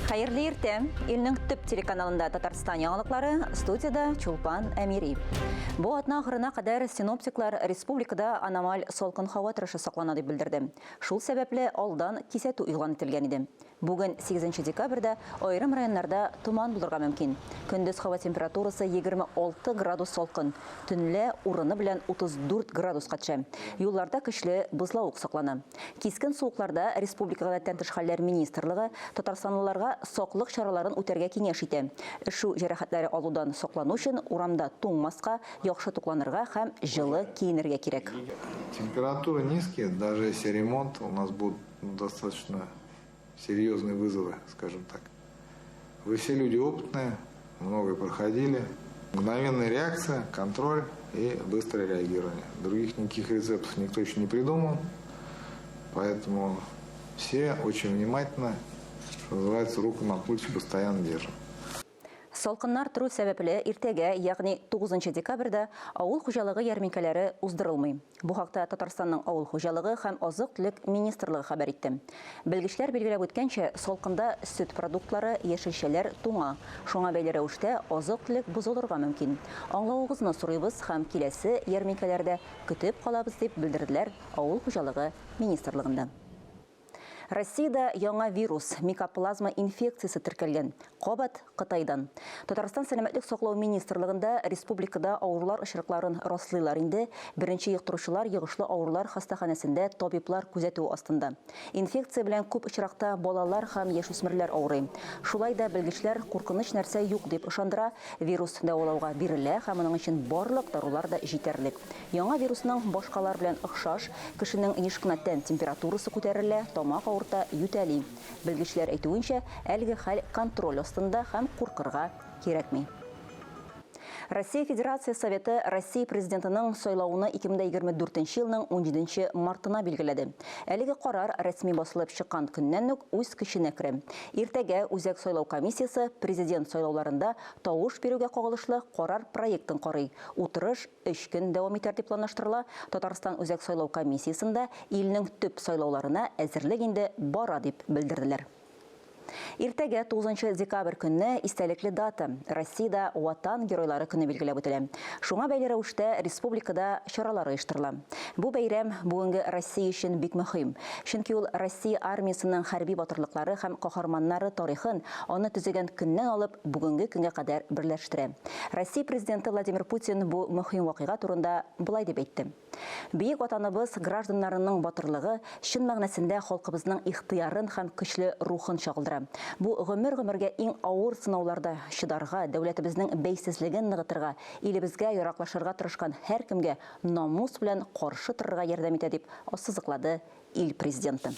Хәерле иртә! Илнең төп телеканалында Татарстан яңалыклары, студиядә Чулпан Әмири. Бу атна ахырына кадәр синоптиклар республикада аномаль салкын һава торышы саклана дип белдерде. Шул сәбәпле алдан кисәтү игълан ителгән иде. Бүген, сигезенче декабрьдә, аерым районнарда томан булырга мөмкин. Көндез һава температурасы 26 градус салкын, төнлә урыны белән 34 градуска төшә. Юлларда көчле бозлавык саклана. Кискен суыкларда республика Гадәттән тыш хәлләр министрлыгы татарстанлыларга саклык чараларын үтәргә киңәш итә. Өшү җәрәхәтләре алудан саклану өчен урамда туңмаска, яхшы тукланырга һәм җылы киенергә кирәк. Температуры низкие, даже если ремонт, у нас будут достаточно серьезные вызовы, скажем так. Вы все люди опытные, многое проходили. Мгновенная реакция, контроль и быстрое реагирование. Других никаких рецептов никто еще не придумал, поэтому все очень внимательно, что называется, руку на пульсе постоянно держим. Салкыннар тору сәбәпле, иртәгә, ягъни 9 декабрьдә авыл хуҗалыгы ярминкәләре уздырылмый. Бу хакта Татарстанның Авыл хуҗалыгы һәм азык-төлек министрлыгы хәбәр итте. Белгечләр билгеләп үткәнчә, салкында сөт продуктлары, яшелчәләр туңа. Шуңа бәйле рәвештә азык-төлек бозылырга мөмкин. Аңлавыгызны сорыйбыз һәм киләсе ярминкәләрдә көтеп калабыз, дип белдерделәр Авыл хуҗалыгы министрлыгында. Россиядә яңа вирус, микоплазма инфекциясе теркәлгән. Кабат Кытайдан. Татарстан Сәламәтлек саклау министрлыгында республикада авырулар очракларын раслыйлар инде. Беренче йоктыручылар йогышлы авырулар хастаханәсендә табиблар күзәтүе астында. Инфекция белән күп очракта балалар һәм яшүсмерләр авырый. Шулай да белгечләр куркыныч нәрсә юк дип ышандыра, вирус дәвалауга бирелә һәм моның өчен барлык дарулар да җитәрлек. Яңа вирусның башкалар белән охшаш, кешенең еш кына тән температурасы күтәрелә, тамак авырта, ютәли. Белгечләр әйтүенчә, әлеге хәл контроль астында һәм куркырга кирәкми. Россия Федерация Советы Россия Президентының сайлавуны 2024 елның унҗиденче мартына билгеләде. Әлеге карар рәсми басылып чыккан көннән үк үз көченә керә. Иртәгә Үзәк сайлау комиссиясе Президент сайлауларында тавыш бирүгә кагылышлы карар проектын карый. Утырыш өч көн дәвам итәр дип планлаштырыла. Татарстан Үзәк сайлау комиссиясендә илнең төп сайлауларына әзерлек инде бара дип белдерделәр. Иртәгә, 9 декабрь көнне, истәлекле дата, Россиядә Ватан геройлары көне билгеләп үтелә. Шуңа бәйле рәвештә республикада чаралар оештырыла. Бу бәйрәм бүгенге Россия өчен бик мөһим. Чөнки ул Россия армиясенең хәрби батырлыклары һәм каһарманнары тарихын, аны төзегән көннән алып бүгенге көнгә кадәр берләштерә. Россия Президенты Владимир Путин бу мөһим вакыйга турында болай дип әйтте, Бөек Ватаныбыз гражданнарының батырлыгы чын мәгънәсендә халкыбызның ихтыярын һәм көчле рухын чагылдыра. Бу гомер-гомергә иң авыр сынауларда чыдарга, дәүләтебезнең бәйсезлеген ныгытырга, илебезгә яраклашырга тырышкан һәркемгә намус белән каршы торырга ярдәм итә, дип ассызыклады ил Президенты.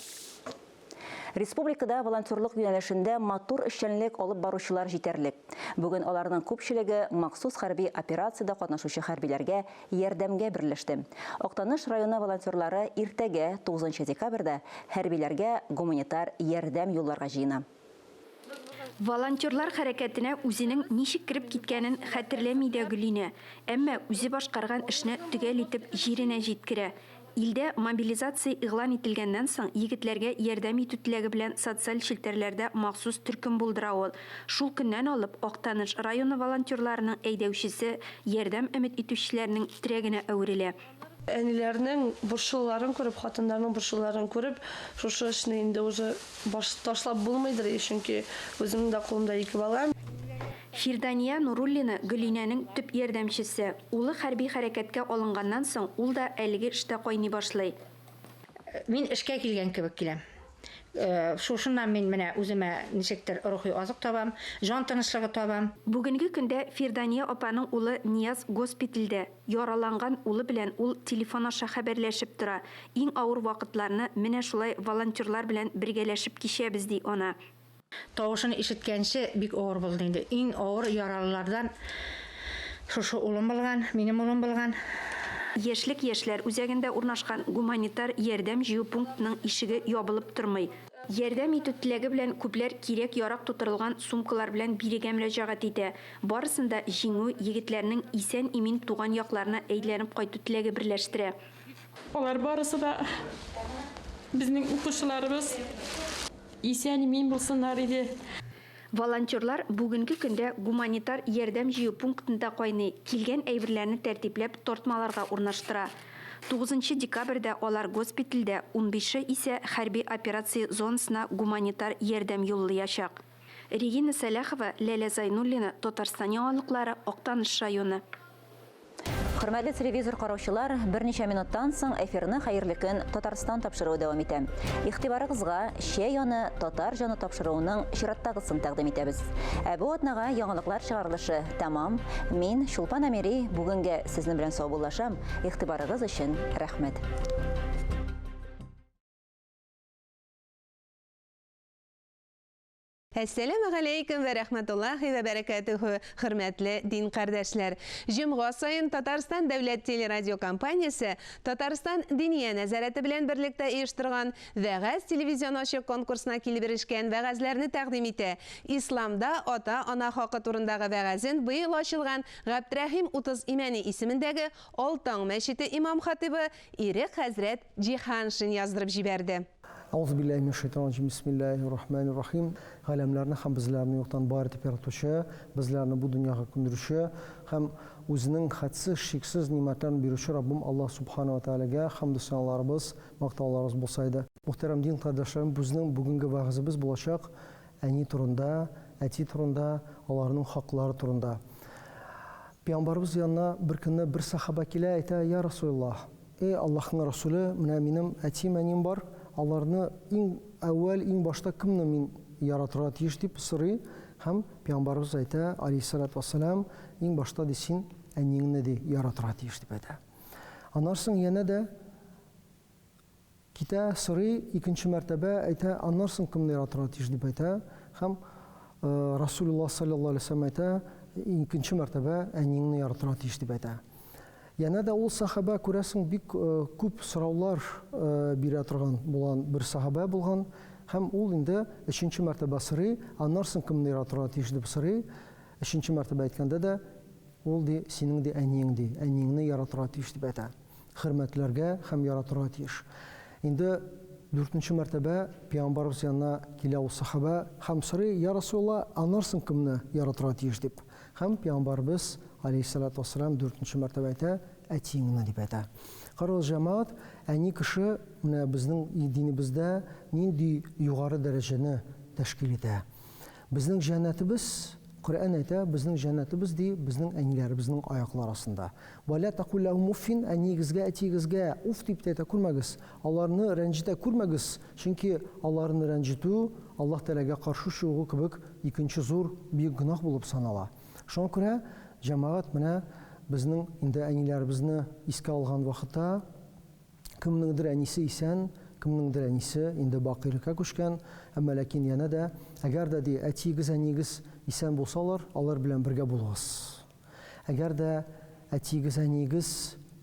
Республикада волонтерлык юнәлешендә матур эшчәнлек алып баручылар җитәрлек. Бүген аларның күпчелеге махсус хәрби операциядә катнашучы хәрбиләргә ярдәмгә берләште. Актаныш районы волонтерлары иртәгә, 9 декабрьдә, хәрбиләргә гуманитар ярдәм юлларга җыена. Волонтерлар хәрәкәтенә үзенең ничек кереп киткәнен хәтерләми дә Гөлинә. Әмма үзе башкарган эшне төгәл итеп җиренә җиткерә. Илдә мобилизация игълан ителгәннән соң, егетләргә ярдәм итү теләге белән социаль челтәрләрдә махсус төркем булдыра ул. Шул көннән алып, Актаныш районы волонтерларының әйдәүчесе, ярдәм өмет итүчеләрнең терәгенә әверелә. Әниләрнең борчылуларын күреп, хатыннарның борчылуларын күреп, шушы эшне инде уже баш ташлап булмыйдыр, чөнки үземнең дә кулымда ике бала. Фирдания Нуруллина, Гөлинәнең төп ярдәмчесе. Улы хәрби хәрәкәткә алынганнан соң, ул да әлеге эштә кайный башлый. Мин эшкә килгән кебек киләм. Шушыннан мин менә үземә ничектер рухи азык табам, җан тынычлыгы табам. Бүгенге көндә Фирдания апаның улы Нияз госпитальдә. Яраланган улы белән ул телефон аша хәбәрләшеп тора. Иң авыр вакытларны менә шулай волонтерлар белән бергәләшеп кичәбез, ди ана. Тавышын ишеткәнче бик авыр булды инде. Иң авыр яралылардан шушы улым булган, минем улым булган. Яшьлек яшьләр үзәгендә урнашкан гуманитар ярдәм җыю пунктының ишеге ябылып тормый. Ярдәм итү теләге белән күпләр кирәк-ярак тутырылган сумкалар белән бирегә мөрәҗәгать итә. Барысын да җиңү, егетләрнең исән-имин туган якларына әйләнеп кайту теләге берләштерә. Алар барысы да безнең укучыларыбыз. Исән-имин булсыннар иде. Волонтерлар бүгенге көндә гуманитар ярдәм җыю пунктында кайный, килгән әйберләрне тәртипләп тартмаларга урнаштыра. Тугызынчы декабрьдә алар госпитальдә, унбише исә хәрби операция зонасына гуманитар ярдәм юллыячак. Регина Сәләхова, Ләлә Зайнуллина, Татарстан яңалыклары, Актаныш районы. Хөрмәтле телевизор караучылар, берничә минуттан соң эфирны Хәерле көн Татарстан тапшыруы дәвам итә. Игътибарыгызга Чәй яны татар җаны тапшыруының чираттагысын тәкъдим итәбез. Ә бу атнага яңалыклар чыгарылышы тәмам. Мин, Чулпан Әмири, бүгенгә сезнең белән саубуллашам. Игътибарыгыз өчен рәхмәт. Әссәламегаләйкем вә рәхмәтуллаһи вә бәрәкәтүһү, хөрмәтле дин кардәшләр! Җомга саен Татарстан дәүләт телерадиокомпаниясе Татарстан Диния нәзарәте белән берлектә оештырган Вәгазь телевизион ачык конкурсына килеп ирешкән вәгазьләрне тәкъдим итә. Исламда ата-ана хакы турындагы вәгазен быел ачылган Габдрәхим 30 Имәни исемендәге Алтаң мәчете имам-хатыйбы Ирек хәзрәт Җиһаншин яздырып җибәрде. Әгъузу билләһи минәш шәйтанир раҗим, бисмиллаһир рахманир рахим. Галәмләрне һәм безләрне юктан бар итеп яратучы, безләрне бу дөньяга күндерүче һәм Үзенең хәтсез, чиксез нимәтләрен бирүче Раббым Аллаһ Субхана ва Тәгаләгә хәмду-сәналарыбыз, мактауларыбыз булса иде. Мөхтәрәм дин кардәшләрем, безнең бүгенге вәгазебез булачак әни турында, әти турында, аларның хаклары турында. Пәйгамбәребез янына бер көнне бер сәхабә килә, әйтә, Я Расулаллаһ, Эй, Аллаһның Расуле, менә минем әтием, әнием бар, аларны иң әүвәл, иң башта кемне мин яратырга тиеш, дип сорый һәм Пәйгамбәребез әйтә, алейһиссалату вәссәлам, иң башта, ди, син әниеңне, ди, яратырга тиеш, дип әйтә. Аннан соң янә дә Китә, сорый, икенче мәртәбә әйтә, аннан соң кемне яратырга тиеш дип әйтә һәм Расулулла саллаллаһу алейһи вәсәлләм әйтә, икенче мәртәбә әниеңне яратырга тиеш дип әйтә. Янә дә ул сахаба, күрәсең, бик күп сораулар бирә торган булган бер сахаба булган һәм ул инде өченче мәртәбә сорый, аннан соң кемне яратырга тиеш дип сорый. Өченче мәртәбә әйткәндә дә, ул ди, синең ди әниең ди, әниеңне яратырга тиеш дип әйтә. Хөрмәтләргә һәм яратырга тиеш. Инде дүртенче мәртәбә пәйгамбәребез янына килә ул сәхабә һәм сорый, Я Расулалла, аннан соң кемне яратырга тиеш дип. Һәм пәйгамбәребез, алейһиссалату вассалам, дүртенче мәртәбә әйтә, әтиеңне дип әйтә. Карагыз, җәмәгать, әни кеше менә безнең динебездә нинди югары дәрәҗәне тәшкил итә. Безнең җәннәтебез, Коръән әйтә, безнең җәннәтебез, ди, безнең әниләребезнең аяклары астында. Вә лә тәкул ләһүм уффин, әниегезгә, әтиегезгә уф дип тә әйтә күрмәгез, аларны рәнҗетә күрмәгез, чөнки аларны рәнҗетү Аллаһ Тәгаләгә каршы чыгу кебек икенче зур, бөек гөнаһ булып санала. Шуңа күрә, җәмәгать, менә безнең инде әниләребезне искә алган вакытта, Кемнеңдер әнисе исән, кемнеңдер әнисе инде бакыйлыкка күчкән, әмма ләкин янә дә, әгәр дә, ди, әтиегез-әниегез исән булсалар, алар белән бергә булыгыз. Әгәр дә әтиегез-әниегез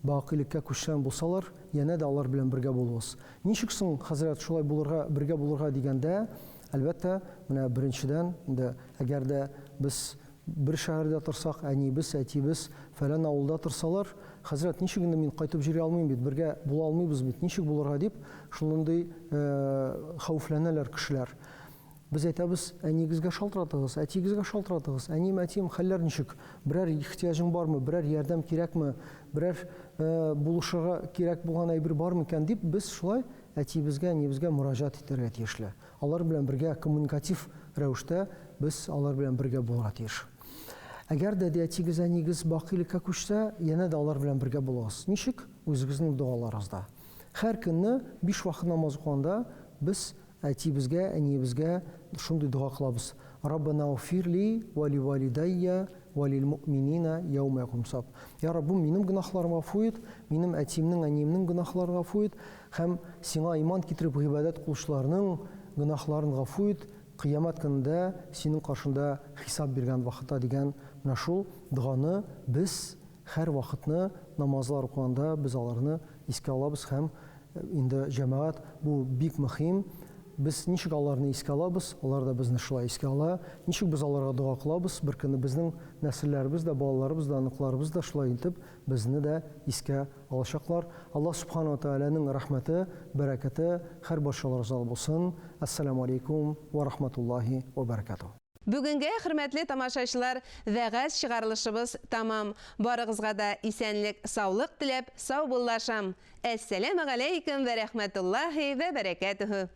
бакыйлыкка күчкән булсалар, янә дә алар белән бергә булыгыз. Ничек соң, хәзрәт, шулай булырга, бергә булырга дигәндә, әлбәттә, менә беренчедән, инде әгәр дә без Бер шәһәрдә торсак, әниебез, әтиебез фәлән авылда торсалар, хәзрәт, ничек инде мин кайтып йөри алмыйм бит, бергә була алмыйбыз бит, ничек булырга дип, шундый хәвефләнәләр кешеләр. Без әйтәбез, әниегезгә шалтыратыгыз, әтиегезгә шалтыратыгыз, әнием, әтием, хәлләр ничек, берәр ихтыяҗың бармы, берәр ярдәм кирәкме, берәр булышырга кирәк булган әйбер бар микән дип, без шулай әтиебезгә, әниебезгә мөрәҗәгать итәргә тиешле. Алар белән бергә коммуникатив рәвештә без алар белән бергә булырга тиеш. Әгәр дә әтигез, әниегез бакыйлыкка күчсә, янә дә алар белән бергә булыгыз. Ничек? Үзегезнең догаларыгызда. Һәр көнне биш вакыт намаз укыганда без әтиебезгә, әниебезгә шундый дога кылабыз, Раббана гфир ли ва ли валидайя ва лил муъминина яума якум хисаб. Я Раббым, минем гөнаһларымны гафу ит, минем әтиемнең, әниемнең гөнаһларын гафу ит, Һәм Сиңа иман китереп гыйбадәт кылучыларның гөнаһларын гафу ит, Кыямәт көнендә Синең каршында хисап биргән вакытта дигән менә шул доганы без һәрвакытны намазлар укыганда без аларны искә алабыз һәм инде җәмәгать бу бик мөһим, без ничек аларны искә алабыз, алар да безне шулай искә ала, ничек без аларга дога кылабыз, беркөнне безнең нәселләребез дә, балаларыбыз да, оныкларыбыз да шулай итеп безне дә искә алачаклар. Аллаһ Сүбхәнәһү вә Тәгаләнең рәхмәте, бәрәкәте һәр барчаларыгызга булсын. Әссәламү аләйкүм вә рахматуллаһи вә бәрәкәтүһ. Бүгенгә, хөрмәтле тамашачылар, вәгазь чыгарылышыбыз тәмам. Барыгызга да исәнлек, саулык теләп, саубуллашам. Әссәләмегаләйкем вә рәхмәтуллаһи вә бәрәкәтүһү.